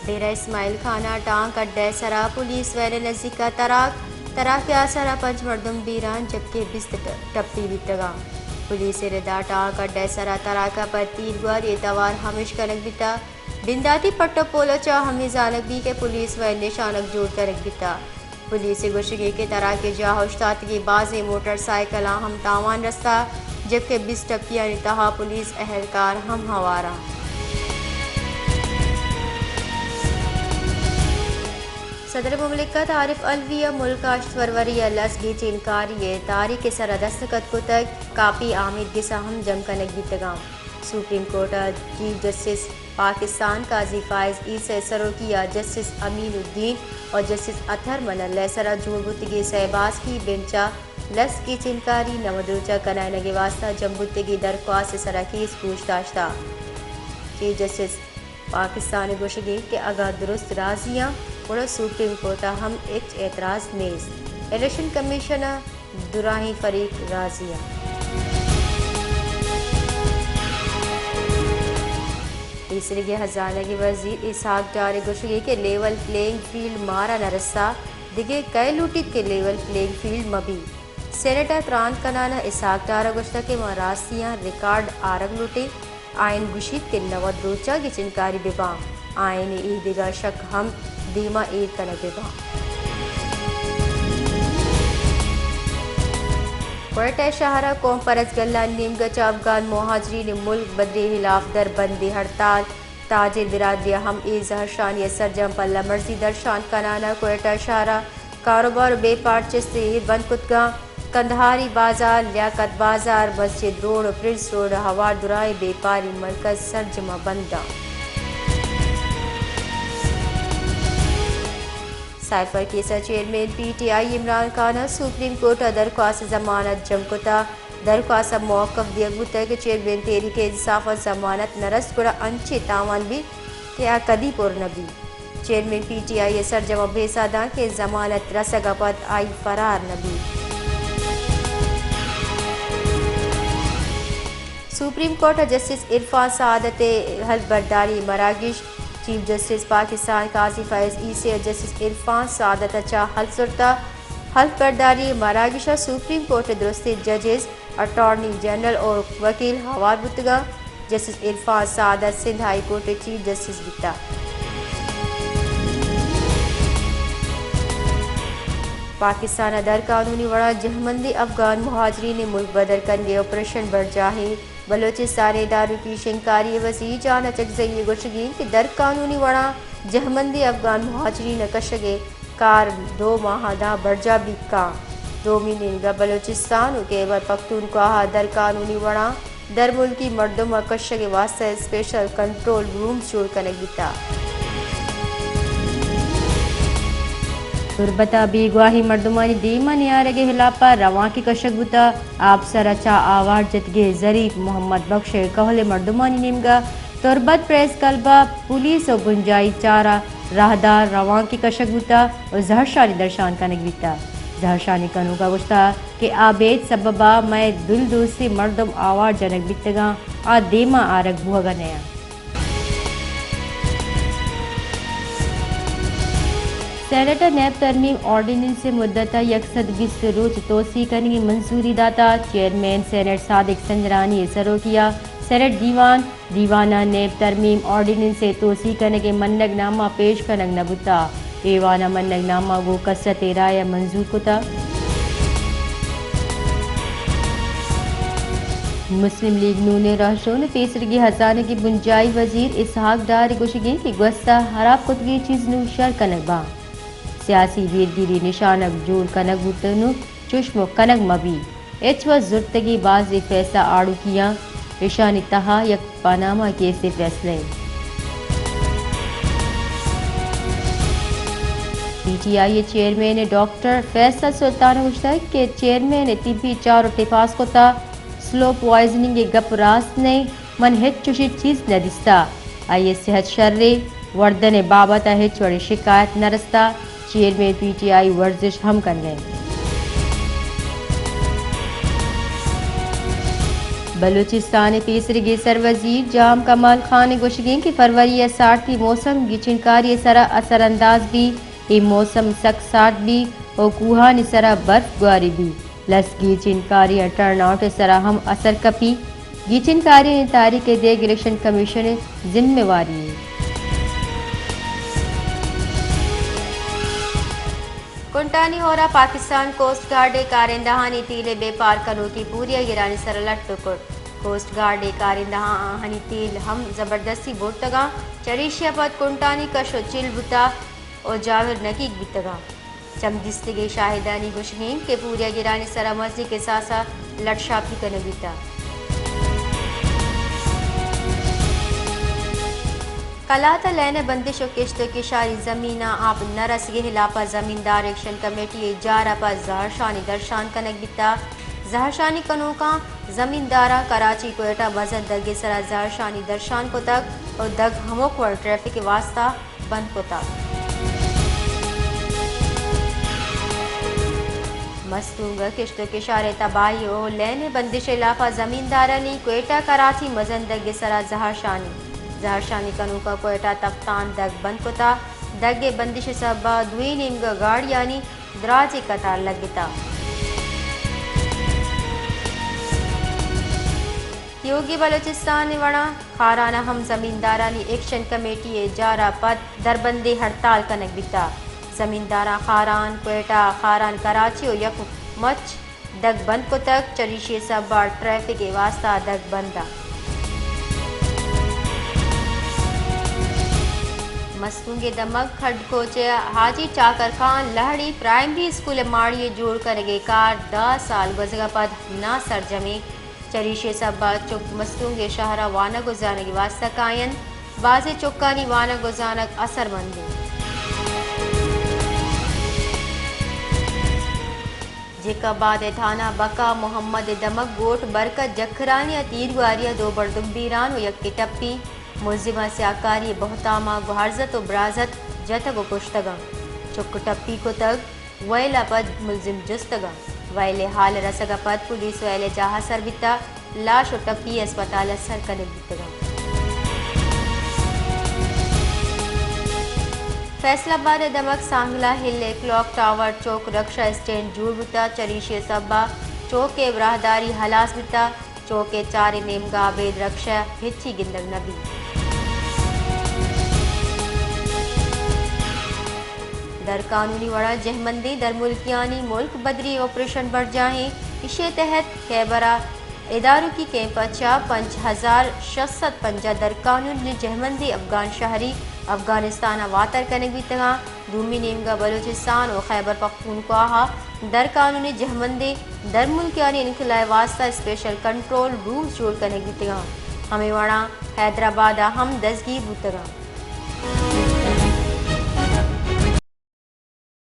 ڈیرہ اسماعیل خان ءَ ٹانک اڈہ ءِ سرا پولیس وین ءِ نزیک ءَ تراک، تراک ءِ آسر ءَ پنچ مردم بیران جبکہ بیست ٹ-، ٹپی بیتگاں۔ پولیس ءِ ردا ٹانک اڈہ ءِ سرا تراک ءَ پہ تیر گواری ءِ توار ہمیش کنگ بیتگ۔ بنداتی پٹ ءُ پول ءَ چہ ہمے زانگ بیت کہ پولیس وین نشانگ جوڑ کنگ بیتگ۔ پولیس ءِ گوشگ اِنت کہ تراک ءِ جاہ ءَ اوشتاتگیں بازیں موٹر سائیکلاں ہم تاوان رستہ، جبکہ بیست ٹپیانی تہا پولیس اہلکار ہم ہوار اَنت۔ صدر مملکت عارف علوی ءَ ملک ءَ ہشت فروری ءَ لس گیچین کاری ءِ تاریخ ءِ سرا دستخط کتگ، کاپی آمیدگس ءَ ہم جم کنگ بیتگاں۔ سپریم کورٹ ءِ چیف جسٹس پاکستان قاضی فائز عیسی ءِ سروکی ءَ جسٹس امین الدین ءُ جسٹس اطہر من اللہ ءِ سرا جوڑ بوتگیں سئے باسکی بنچ ءَ لس گیچین کاری نود روچ ءَ کنائینگ ءِ واستہ جم بوتگیں درخواست ءِ سرا کیس گوش داشتہ۔ چیف جسٹس پاکستان ءِ گوشگ اِنت کہ اگاں درست راضی آں، گڑا سپریم کورٹ ءَ ہم ہچ اعتراض نیست۔ الیکشن کمیشن ءِ دراہیں فریق راضی اَنت۔ پیسریگیں ہزانگ ءِ وزیر اسحاق ڈار ءِ گوشگ اِنت کہ لیول پلینگ فیلڈ مارا نہ رسا، دگہ کئے لوٹیت کہ لیول پلینگ فیلڈ مہ بیت؟ سینیٹ ءَ تران کنان ءَ اسحاق ڈار ءَ گوشتگ کہ ما راستی آں ریکارڈ آرگ لوٹیں۔ آئین گوشیت کہ نود روچ ءَ گچینکاری بہ باں۔ آئین ءِ اے دگہ شک ہم دیما ایر کنگ بہ باں۔ کوئٹہ شہر ءَ قوم پرست گلانی نیمگ ءَ چہ افغان مہاجرین ملک بدری ءِ ہلاف دربندی ہڑتال۔ تاجر برادری ءَ ہم اے زہرشانی ءِ سرجم پلہ مرزی درشان کنان ءَ کوئٹہ شہر ءَ کاروبار ءُ بیپار چست ءُ ایر بند کتگ اَنت۔ قندھاری بازار، لیاقت بازار، مسجد روڈ ءُ پرنس روڈ ءَ ہوار دراہیں بیپاری مرکز سرجم ءَ بند اَنت۔ سائفر کیس ءِ chairman P T I Imran Khan ءَ سپریم کورٹ ءَ درخواست ضمانت جم کتگ۔ درخواست ءَ موقف دیگ بوتگ کہ چیئرمین تحریک انصاف ءَ ضمانت نہ رست گڑا انچیں تاوان بیت کہ آ کدی پر نہ بیت۔ چیئرمین پی ٹی آئی ءَ سرجم ءَ بے ساہ داں کہ ضمانت رسگ ءَ پد آئی فرار نہ بیت۔ سپریم کورٹ ءَ جسٹس عرفان سعادت ءِ حلف برداری مراگش۔ چیف جسٹس پاکستان قاضی فائز عیسی ءَ جسٹس عرفان سعادت ءَ چہ حلف زرتہ۔ حلف برداری مراگش ءَ سپریم کورٹ ءِ درستیں ججز، اٹارنی جنرل ءُ وکیل ہوار بوتگ اَنت۔ جسٹس عرفان سعادت سندھ ہائی کورٹ ءِ چیف جسٹس بیتگ۔ پاکستان ءَ در قانونی وڑاں جہمندیں افغان مہاجرین ءِ ملک بدر کنگ ءِ آپریشن برجاہ اِنت۔ بلوچستان ءِ داروکی شنگکاری ءِ وزیر جان اچکزئی ءِ گوشگ اِنت کہ در قانونی وڑاں جہمندیں افغان مہاجرین ءِ کشگ ءِ کار دو ماہ ءَ داں برجاہ بیت کنت۔ دومی نیمگ ءَ بلوچستان ءُ خیبر پختونخوا ءَ در قانونی وڑاں درملکی مردم ءِ کشگ ءِ واستہ اسپیشل کنٹرول رومز جوڑ کنگ بیتگ۔ تربت ءَ بیگواہیں مردمانی دیم ءَ نیارگ ءِ ہلاپ ءَ روانکے کشگ بوتگ۔ آپسر ءَ چہ آوار جتگیں ظریف محمد بخش ءِ کہول ءِ مردمانی نیمگ ءَ تربت پریس کلب ءَ پولیس ءُ بنجاہی چار ءَ راہدار روانکے کشگ بوتگ ءُ زہرشانی درشان کنگ بیتگ۔ زہرشانی کنوک ءَ گوشتگ کہ آ بیت سبب ءَ مئے دل دوستیں مردم آوار جنگ بیتگ اَنت، آ دیم ءَ آرگ بوہگ ءَ نہ اَنت۔ سینیٹ ءَ نیب ترمیم آرڈیننس ءِ مدت ءَ یک سد بیست روچ توسیع کنگ ءِ منظوری داتگ۔ چیئرمین سینیٹ صادق سنجرانی ءِ سروکی ءَ سینیٹ دیوان، دیوان ءَ نیب ترمیم آرڈیننس ءِ توسیع کنگ ءِ منگ نامہ پیش کنگ نہ بوتگ۔ ایوان ءَ منگ نامہ گوں کثرت ءِ رائے ءَ منظور کتگ۔ مسلم لیگ نون ءِ رہشون ءُ پیسریگیں ہزانگ ءِ بنجاہی وزیر اسحاق ڈار ءِ گوشگ اِنت کہ گوستہ ہراب کتگیں چیز نوں شر کنگ باں۔ سیاسی بیرگیری نشانگ جوڑ کنگ بوت، نوں چشمہ کنگ مہ بیت۔ ہچ وس زرتگیں بازیں پیسہ آڑوکیاں، ایشانی تہا یک پاناما کیسے فیصلہ اِنت۔ پی ٹی آئی ءِ چیئرمین ڈاکٹر فیصل سلطان ءَ گوشتگ کہ چیئرمین ءِ طبی چارٹ ءَ پاس کتگ، سلو پوائزننگ ءِ گپ راست نہ اِنت، من ہچ چوشیں چیز نہ دیستگ۔ آئی ءِ صحت شر اِنت، وردن ءِ بابت ءَ ہچ وڑیں شکایت نہ رستگ۔ چیئرمین پی ٹی آئی ورزش ہم کنگ ءَ اِنت۔ بلوچستان ءِ پیسریگیں سروزیر جام کمال خان ءِ گوشگ اِنت کہ فروری ءِ سارتی موسم گیچنکاری ءِ سرا اثر انداز بیت۔ اے موسم سک سارت بیت ءُ کوہانی سرا برف گواری بیت۔ لس گیچنکاریاں ٹرن آؤٹ ءِ سرا ہم اثر کپیت۔ گیچنکاریانی تاریخ ءِ دیگ الیکشن کمیشن ءِ ذمہ واری اِنت۔ کنٹانی ہور ءَ پاکستان کوسٹ گارڈ ءِ کارندہانی تیل ءِ بیپار کنوکیں پوریاگرانی سرا لٹ ءُ کٹ۔ کوسٹ گارڈ ءِ کارندہاں آہانی تیل ہم زبردستی برتگاں، چریشی ءَ پد کنٹانی کش ءُ چل بوتگ ءُ جاور نکیگ بیتگاں۔ چم دیستگیں شاہدانی گوشگ اِنت کہ پوریاگرانی سرا مزنیں کساس ءَ لٹ شاپی کنگ بیتگ۔ کلات ءَ لین ءِ بندش ءُ کشت ءُ کشاری زمیناں آپ نہ رسگ ءِ ہلاپ ءَ زمیندار ایکشن کمیٹی ءِ اجار ءَ پہ زہرشانی درشان کنگ بیتگ۔ زہرشانی کنوکاں زمینداراں کراچی کوئٹہ مزن دگ ءِ سرا زہرشانی درشان کتگ ءُ دگ ہمک وڑ ٹریفک ءِ واستہ بند کتگ۔ مستونگ ءَ کشت ءُ کشار ءِ تباہی ءُ لین ءِ بندش ءِ ہلاپ ءَ زمیندارانی کوئٹہ کراچی مزن دگ ءِ سرا زہرشانی۔ زہرشانی کنوکاں کوئٹہ تفتان دگ بند کتگ۔ دگ ءِ بندش ءِ سبب ءَ دوئیں نیمگ ءَ گاڑیانی دراجیں قطار لگتگ۔ تیوگیں بلوچستان ءِ وڑا خاران ءَ ہم زمیندارانی ایکشن کمیٹی ءِ اجار ءَ پد دربندیں ہڑتال کنگ بیتگ۔ زمینداراں خاران، کوئٹہ ءَ خاران کراچی ءُ یک مچ دگ بند کتگ، چریشی ءِ سبب ءَ ٹریفک ءِ واستہ دگ بند اَنت۔ مستونگ ءِ دمگ کھڈکوچ ءِ حاجی چاکر خان لہڑی پرائمری اسکول ءِ ماڑی ءِ جوڑ کنگ ءِ کار دہ سال گوزگ ءَ پد ناسرجم اِنت۔ چریشی ءِ سبب ءَ چک مستونگ ءِ شہر ءَ وانگ ءُ زانگ ءِ واستہ کاینت۔ بازیں چکانی وانگ ءُ زانگ اثرمند اِنت۔ جیکب آباد ءِ تھانہ بقا محمد ءِ دمگ گوٹ برکت جکھرانی ءَ تیرگواری ءَ دو مردم بیران ءُ یکے ٹپی۔ ملزم ءَ سیاہکاری ءِ بہتام ءَ گوہرزت ءُ برازت جتگ ءُ کشتگ اَنت۔ چک ٹپی کتگ۔ وئیل ءَ پد ملزم جستگ اَنت۔ وئیل ءِ ہال ءِ رسگ ءَ پد پولیس وئیل ءِ جاہ ءَ سر بیتگ، لاش ءُ ٹپی اسپتال ءَ سر کنگ بیتگ اَنت۔ فیصل آباد ءِ دمگ سانگلہ ہل ءِ کلاک ٹاور چوک رکشہ اسٹینڈ جوڑ بوتگ، چریشی ءِ سبب ءَ چوک ءِ راہداری ہلاس بیتگ۔ چوک ءِ چاریں نیمگ ءَ ابید رکشہ ہچی گندگ نہ بیت۔ در قانونی وڑا جہمندیں درملکیانی ملک بدری آپریشن برجاہ اِنت۔ ایشی ءِ تحت خیبر ءَ ادارکی کیمپ ءَ چہ پنچ ہزار شش سد پنجاہ در قانونی جہمندیں افغان شہری افغانستان ءَ واتر کنگ بیتگ اَنت۔ دومی نیمگ ءَ بلوچستان ءُ خیبر پختونخوا ءَ در قانونی جہمندیں درملکیانی انخلاء ءِ واستہ اسپیشل کنٹرول رومز جوڑ کنگ بیتگ اَنت۔ ہمے وڑا حیدرآباد ءَ ہم دزگیر بوتگ اَنت۔